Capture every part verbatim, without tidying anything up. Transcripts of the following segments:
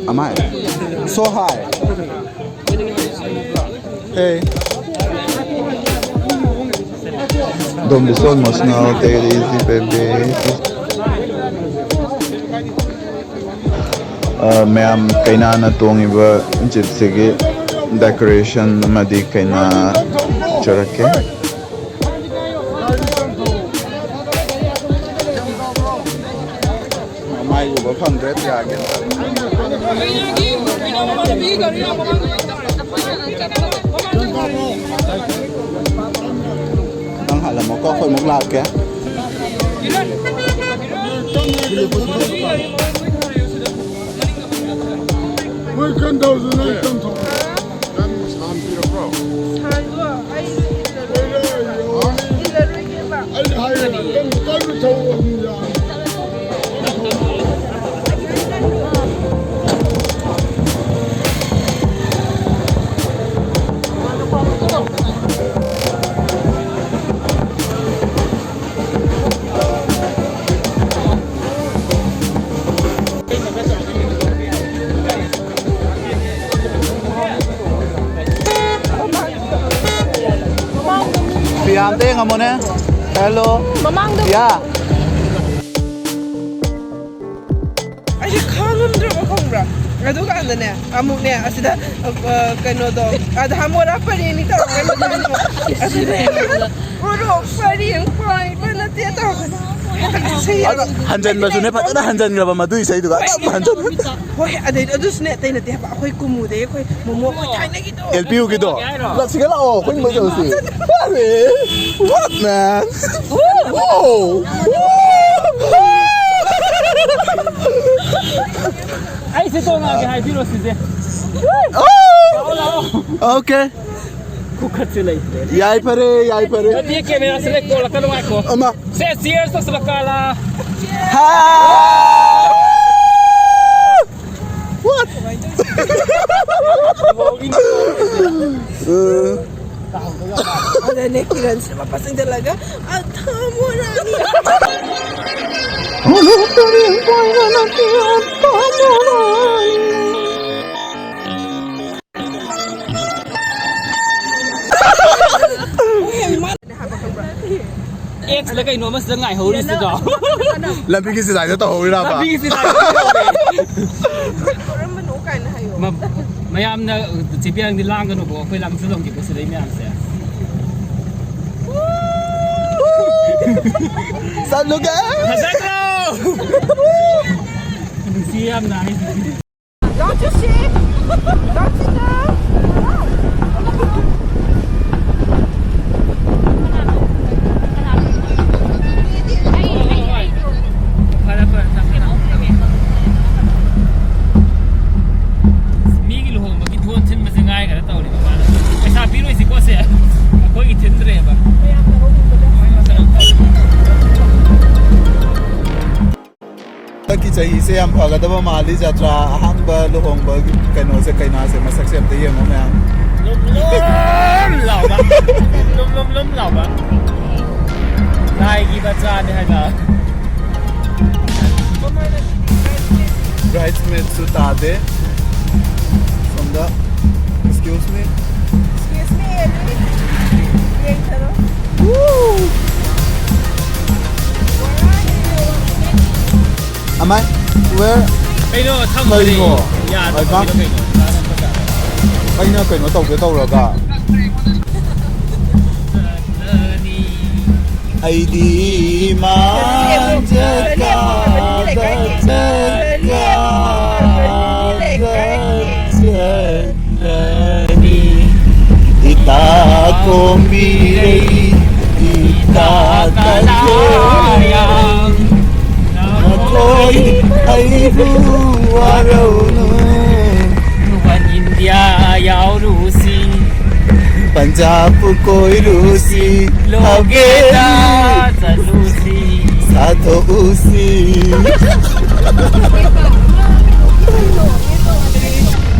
Am I? So high. Hey. Don't be so emotional. Take it easy, baby. ꯑ, ꯃꯌꯥꯝ ꯀꯩꯅꯥꯅ ꯇꯣꯡꯉꯤꯕ ꯖꯤꯞꯁꯤꯒꯤ decoration ꯑꯃꯗꯤ ꯀꯩꯅꯥ ꯆꯠꯂꯛꯀꯦ꯫ ꯃꯥꯏ ꯎꯕ ꯐꯪꯗ꯭ꯔꯦ ꯇꯤꯌꯥꯒꯤ꯫ ꯅꯪ ꯍꯥꯜꯂꯝꯃꯣꯀꯣ, ꯑꯩꯈꯣꯏ ꯑꯃꯨꯛ ꯂꯥꯛꯀꯦ꯫ ꯃꯣꯏ ꯀꯟ ꯇꯧꯗꯅ ꯑꯩ ꯀꯟ ꯊꯣꯛ ꯅꯪ ꯁꯥꯟ ꯄꯤꯔꯛꯄ꯭ꯔꯣ? ꯁꯥꯟꯗꯣ ꯑꯩ ꯏꯜꯂꯔꯣꯏꯒꯦꯕ꯫ ꯏꯜꯂꯔꯣꯏꯒꯦꯕ꯫ ꯑꯩꯅ ꯍꯥꯏꯔꯦ, ꯅꯪ ꯀꯟꯅ ꯊꯧ ꯑꯗꯨꯝ ꯌꯥꯅꯤ꯫ ꯄꯤꯌꯥ, ꯑꯝꯇ ꯌꯦꯡꯉꯝꯃꯣꯅꯦ꯫ Hello꯫ ꯃꯃꯥꯡꯗ ꯌꯥ꯫ ꯑꯩꯁꯦ ꯈꯥꯡꯉꯝꯗ꯭ꯔꯕ ꯈꯪꯕ꯭ꯔꯥ? ꯑꯗꯨꯀꯥꯟꯗꯅꯦ, ꯑꯃꯨꯛꯅꯦ, ꯑꯁꯤꯗ, ꯑ, ꯀꯩꯅꯣꯗꯣ, ꯑꯙꯥ ꯃꯣꯔꯥ ꯄꯔꯦꯡꯅꯤ ꯇꯧꯔꯒ ꯑꯗꯨꯅꯦ꯫ ꯎꯔꯣꯛ ꯄꯔꯦꯡ ꯄꯥꯏꯕ ꯅꯠꯇꯦ ꯇꯧꯔꯒ꯫ ꯑꯗꯣ ꯍꯟꯖꯟꯕꯁꯨꯅꯦ, ꯐꯖꯅ ꯍꯟꯖꯟꯈ꯭ꯔꯕ ꯃꯗꯨꯏ ꯏꯁꯩꯗꯨꯒ ꯑꯗꯨꯝ ꯍꯟꯖꯟ꯫ ꯍꯣꯏ, ꯑꯗꯩ ꯑꯗꯨꯁꯨꯅꯦ, ꯑꯇꯩ ꯅꯠꯇꯦ ꯍꯥꯏꯕ, ꯑꯩꯈꯣꯏ ꯀꯨꯝꯃꯨꯗꯩ ꯑꯩꯈꯣꯏ ꯃꯣꯃꯣ ꯑꯩꯈꯣꯏ ꯊꯥꯏꯅꯒꯤꯗꯣ꯫ L P ꯌꯨꯒꯤꯗꯣ꯫ ꯂꯥꯛꯁꯤꯒ ꯂꯥꯛꯑꯣ, ꯑꯩꯈꯣꯏ ꯃꯣꯏ ꯇꯧꯁꯤ꯫ ꯐꯔꯦ꯫ What, man? Wow. ꯑꯩꯁꯦ ꯇꯣꯉꯥꯟꯒꯦ ꯍꯥꯏꯕꯤꯔꯣ ꯁꯤꯁꯦ꯫ ꯂꯥꯛꯑꯣ, ꯂꯥꯛꯑꯣ꯫ Okay. ꯈꯨꯈꯠꯁꯨ ꯂꯩꯇ꯭ꯔꯦ꯫ ꯌꯥꯏ ꯐꯔꯦ, ꯌꯥꯏ ꯐꯔꯦ꯫ ꯅꯠꯇꯦ, ꯀꯦꯃꯦꯔꯥꯁꯦ ꯂꯩ, ꯀꯣꯜꯂꯛꯀꯅꯨ, ꯉꯥꯏꯈꯣ꯫ ꯑꯃ꯫ ꯁꯦ, cheers ꯇꯧꯁꯤꯜꯂꯛꯀꯥꯂꯥ꯫ ꯍꯥ! What? ꯑꯗꯅꯦ ꯀꯤꯔꯟꯁꯤꯅ ꯃꯄꯥ ꯆꯪꯁꯤꯜꯂꯒ, "ꯑꯊꯥ ꯃꯣꯔꯥꯅꯤ!" ꯑꯦꯛꯁꯂ ꯀꯩꯅꯣ ꯑꯃꯁꯤꯗ ꯉꯥꯏꯍꯧꯔꯤꯁꯤꯗꯣ꯫ ꯂꯝꯕꯤꯒꯤ ꯆꯤꯗꯥꯏꯗ ꯇꯧꯍꯧꯔꯤꯔꯕ? ꯂꯝꯕꯤꯒꯤ ꯆꯤꯗꯥꯏꯗ ꯇꯧꯍꯧꯔꯦ꯫ ꯃ- ꯃꯌꯥꯝꯅ ꯆꯦ ꯄꯤꯌꯥꯡꯗꯤ ꯂꯥꯡꯒꯅꯨꯀꯣ, ꯑꯩꯈꯣꯏ ꯂꯥꯡꯁꯤꯜꯂꯝꯒꯦꯀꯣ ꯁꯤꯗꯩ ꯃꯌꯥꯝꯁꯦ꯫ ꯆꯠꯂꯨꯒꯦ꯫ ꯐꯖꯗ꯭ꯔꯣ? ꯅꯨꯡꯁꯤ ꯌꯥꯝꯅ ꯍꯥꯏꯁꯤꯗꯤ꯫ Don't you see? Don't you know? ꯐꯔꯦ, ꯐꯔꯦ, ꯊꯝꯃꯦ, ꯊꯝꯃꯦ, ꯊꯝꯃꯦ꯫ ꯃꯤꯒꯤ ꯂꯨꯍꯣꯡꯕꯒꯤ ꯊꯣꯟ ꯊꯤꯟꯕꯁꯦ ꯉꯥꯏꯈꯔꯦ ꯇꯧꯔꯤꯕ ꯃꯥꯅ꯫ ꯄꯩꯁꯥ ꯄꯤꯔꯣꯏꯁꯤꯀꯣ ꯁꯦ꯫ ꯑꯩꯈꯣꯏꯒꯤ ꯊꯤꯟꯗ꯭ꯔꯦꯕ꯫ ꯍꯟꯗꯛꯀꯤ ꯆꯍꯤꯁꯦ ꯌꯥꯝ ꯐꯒꯗꯕ ꯃꯥꯜꯂꯤ꯫ ꯖꯇ꯭ꯔꯥ ꯑꯍꯥꯟꯕ ꯂꯨꯍꯣꯡꯕꯒꯤ ꯀꯩꯅꯣꯁꯦ, ꯀꯩꯅꯥꯁꯦ ꯃꯁꯛꯁꯦ ꯑꯝꯇ ꯌꯦꯡꯉꯣ ꯃꯌꯥꯝ꯫ ꯂꯨꯝ ꯂꯨꯝ ꯂꯥꯎꯕ꯫ ꯂꯨꯝ ꯂꯨꯝ ꯂꯨꯝ ꯂꯥꯎꯕ꯫ ꯂꯥꯏꯒꯤ ꯃꯆꯥꯅꯦ ꯍꯥꯏꯕ꯫ Bridesmaidꯁꯨ ꯇꯥꯗꯦ꯫ ꯁꯣꯝꯗ, excuse me꯫ Excuse me, Ellie. ꯌꯦꯡꯊꯔꯣ꯫ Am I? Where? ꯀꯩꯅꯣ ꯊꯝꯕꯅꯦ꯫ ꯀꯩꯅꯣ? ꯌꯥꯗꯕ ꯍꯩꯃꯥ꯫ ꯀꯩꯅꯣ, ꯀꯩꯅꯣ? ꯑꯩꯅ ꯀꯩꯅꯣ ꯇꯧꯒꯦ ꯇꯧꯔꯒ꯫ ꯑꯩꯗꯤ ꯃꯥꯡꯖ ꯀꯥꯗ ꯆꯠꯀꯥꯗ ꯆꯠꯀꯅꯤ꯫ ꯏꯇꯥ ꯀꯣꯝꯕꯤꯔꯩ, ꯏꯇꯥ ꯀꯟꯖꯩ꯫ ꯅꯈꯣꯏ ꯑꯩꯕꯨ ꯋꯥꯔꯧꯅꯨ꯫ ꯏꯟꯗꯤꯌꯥ ꯌꯥꯎꯔꯨꯁꯤ꯫ ꯄꯟꯖꯥꯕ ꯀꯣꯏꯔꯨꯁꯤ꯫ ꯂꯣꯀꯦꯗ ꯆꯠꯂꯨꯁꯤ꯫ ꯁꯥꯊꯣꯛꯎꯁꯤ꯫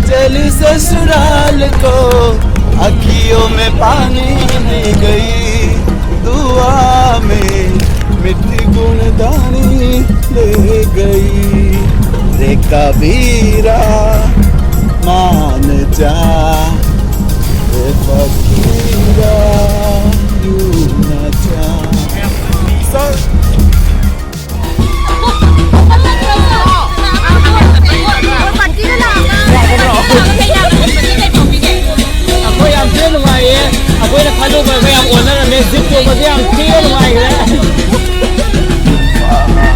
चल ससुराल को अखियों में पानी भर गई, दुआ में मिट्टी गुण दानी ले गई रे कबीरा, मान जा रे फकीरा, यूं ना जा। सर, ꯑꯩꯈꯣꯏ ꯌꯥꯝ ꯊꯤꯅ ꯅꯨꯡꯉꯥꯏꯌꯦ꯫ ꯑꯩꯈꯣꯏꯅ ꯈꯜꯂꯨꯕꯒ ꯌꯥꯝ ꯑꯣꯟꯅꯔꯝꯃꯦ꯫ ꯖꯤꯞ ꯇꯣꯡꯕꯁꯦ ꯌꯥꯝ ꯊꯤꯅ ꯅꯨꯡꯉꯥꯏꯈ꯭ꯔꯦ꯫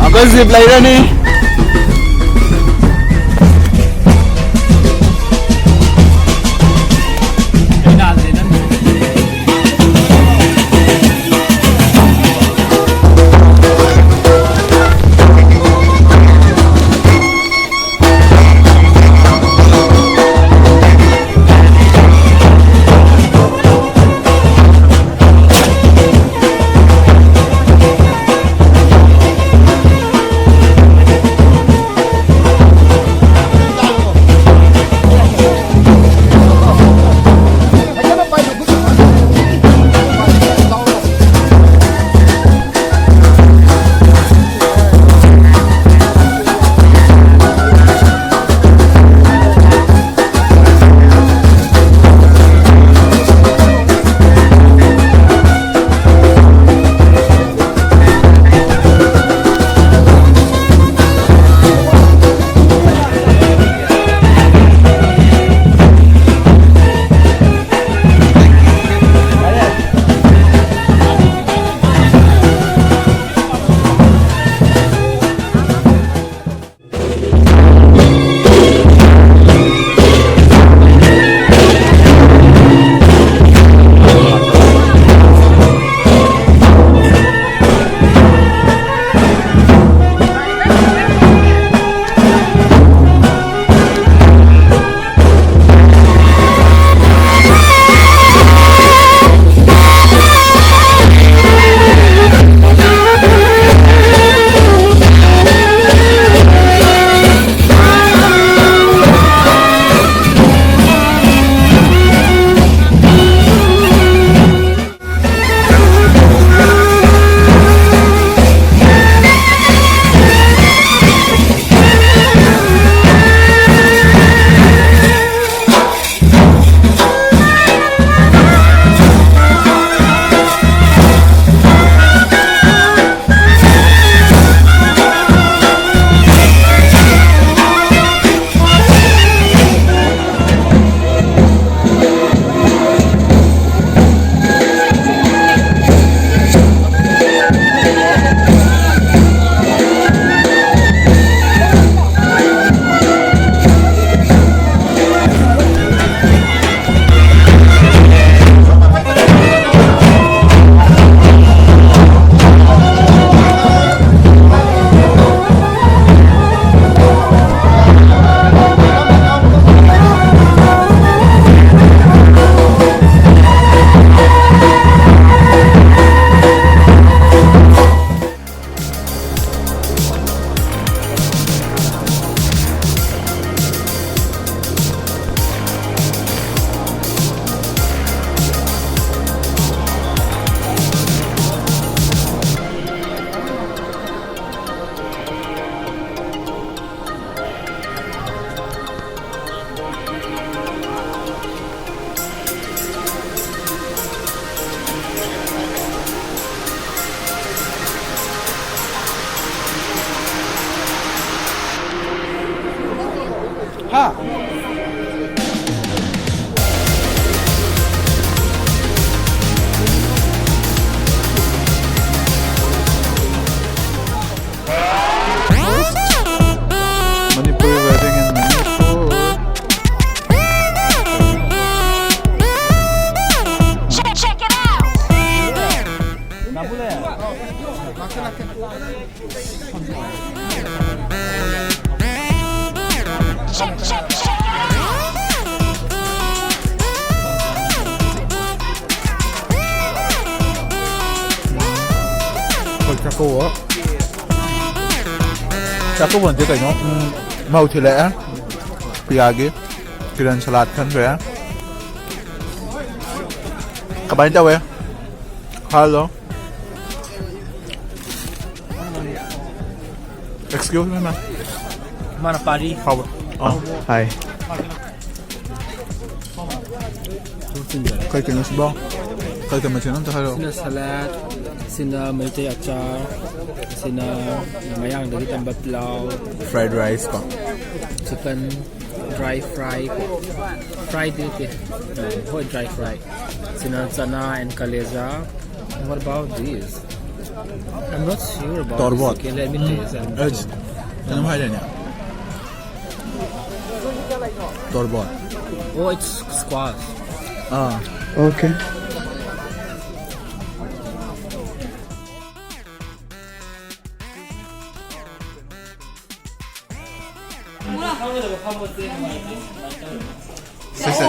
ꯑꯩꯈꯣꯏ ꯖꯤꯞ ꯂꯩꯔꯅꯤ꯫ ꯍꯥ? Manipur wedding in Manipur. Check, check it out. ꯑꯩꯈꯣꯏ ꯆꯥꯛꯀꯧꯕ꯫ ꯆꯥꯛꯀꯧꯕ ꯅꯠꯇꯦ ꯀꯩꯅꯣ? ꯎꯝ, ꯃꯧ ꯊꯤꯜꯂꯛꯑꯦ꯫ ꯄꯤꯌꯥꯒꯤ ꯀꯤꯔꯟ ꯁꯂꯥꯠ ꯈꯟꯈ꯭ꯔꯦ꯫ ꯀꯃꯥꯏꯅ ꯇꯧꯋꯦ? ꯍꯜꯂꯣ꯫ Excuse me, ma'am. ꯃꯥꯅ ꯄꯥꯔꯤ꯫ ꯍꯥꯎꯕ꯭ꯔꯣ? ꯑꯥ꯫ ꯍꯥꯏ꯫ ꯀꯩ ꯀꯩꯅꯣ ꯁꯤꯕꯣ? ꯀꯩ ꯀꯩ ꯃꯊꯦꯜꯅꯣ ꯑꯝꯇ ꯍꯥꯏꯔꯛꯑꯣ꯫ ꯁꯤꯅ ꯁꯂꯥꯗ, ꯁꯤꯅ ꯃꯩꯇꯩ ꯑꯆꯥꯔ, ꯁꯤꯅ ꯃꯌꯥꯡꯗꯒꯤ ꯇꯝꯕ ꯄ꯭ꯂꯥꯎ, Fried rice ꯀꯣ꯫ Chicken dry fry, fry ꯗꯤ ꯅꯠꯇꯦ, ꯍꯣꯏ, dry fry꯫ ꯁꯤꯅ ꯆꯅꯥ and ꯀꯂꯦꯖꯥ꯫ What about this? I'm not sure about this. Torbot. Okay, let me taste and ꯑꯦ, ꯀꯩꯅꯣꯝ ꯍꯥꯏꯗꯥꯏꯅꯦ? Torbot. Oh, it's squash. Ah. Okay. ꯁꯦ, ꯁꯦ꯫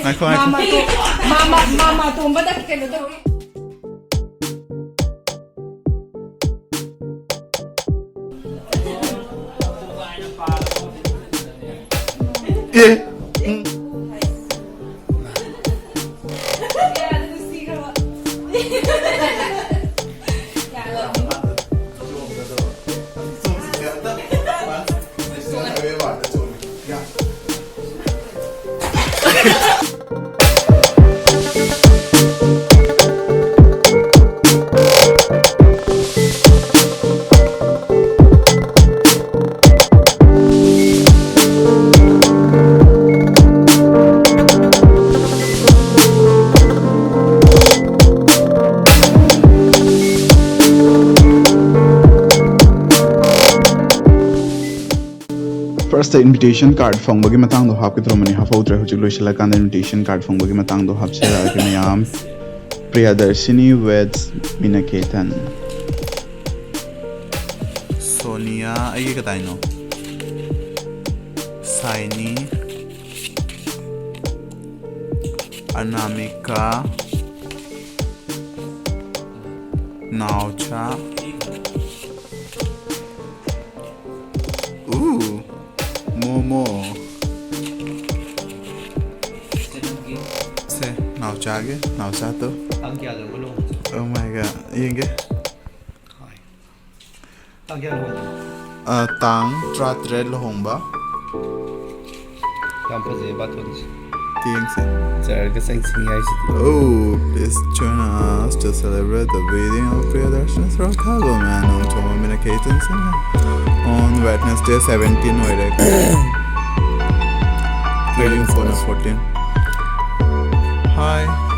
ꯉꯥꯏꯈꯣ, ꯉꯥꯏꯈꯣ꯫ ꯃꯥꯃ ꯇꯣ-, ꯃꯥꯃ, ꯃꯥꯃ ꯇꯣꯝꯕꯗ ꯀꯩꯅꯣ ꯇꯧꯏ꯫ ꯑꯦ꯫ ꯎꯝ꯫ First invitation card ꯐꯪꯕꯒꯤ ꯃꯇꯥꯡꯗꯣ ꯍꯥꯞꯀꯦ ꯇꯧꯔꯝꯕꯅꯤ, ꯍꯥꯞꯍꯧꯗ꯭ꯔꯦ꯫ ꯍꯧꯖꯤꯛ ꯂꯣꯏꯁꯤꯜꯂꯀꯥꯟꯗ invitation card ꯐꯪꯕꯒꯤ ꯃꯇꯥꯡꯗꯣ ꯍꯥꯞꯆꯔꯛꯑꯒꯦ ꯃꯌꯥꯝ꯫ Priyadarshini weds Minaketan. Sonia, ꯑꯩꯒꯤ ꯀꯗꯥꯏꯅꯣ? Saini, Anamika, Naocha. Ooh, Momo. ꯁꯦ, ꯅꯥꯎꯆꯥꯒꯤ, ꯅꯥꯎꯆꯥꯗꯣ꯫ ꯇꯥꯡ ꯀꯌꯥꯗꯅꯣ ꯂꯨꯍꯣꯡꯕꯁꯦ? Oh my god, ꯌꯦꯡꯒꯦ꯫ ꯍꯣꯏ꯫ ꯇꯥꯡ ꯀꯌꯥ ꯂꯨꯍꯣꯡꯕ? ꯑ, ꯇꯥꯡ ꯇꯔꯥꯇꯔꯦꯠ ꯂꯨꯍꯣꯡꯕ꯫ ꯌꯥꯝ ꯐꯖꯩ ꯕꯥꯇꯣꯟꯁꯦ꯫ ꯌꯦꯡꯁꯦ꯫ ꯆꯔꯒ ꯆꯪꯁꯤꯟꯅꯤ ꯍꯥꯏꯁꯤꯗꯤ꯫ Oh, please join us to celebrate the wedding of Priyadarshini Sarakhagam and Anthoma Minakeitan Singha on Wednesday seventeen ꯑꯣꯏꯔꯦ꯫ Wedding fourteen. Hi.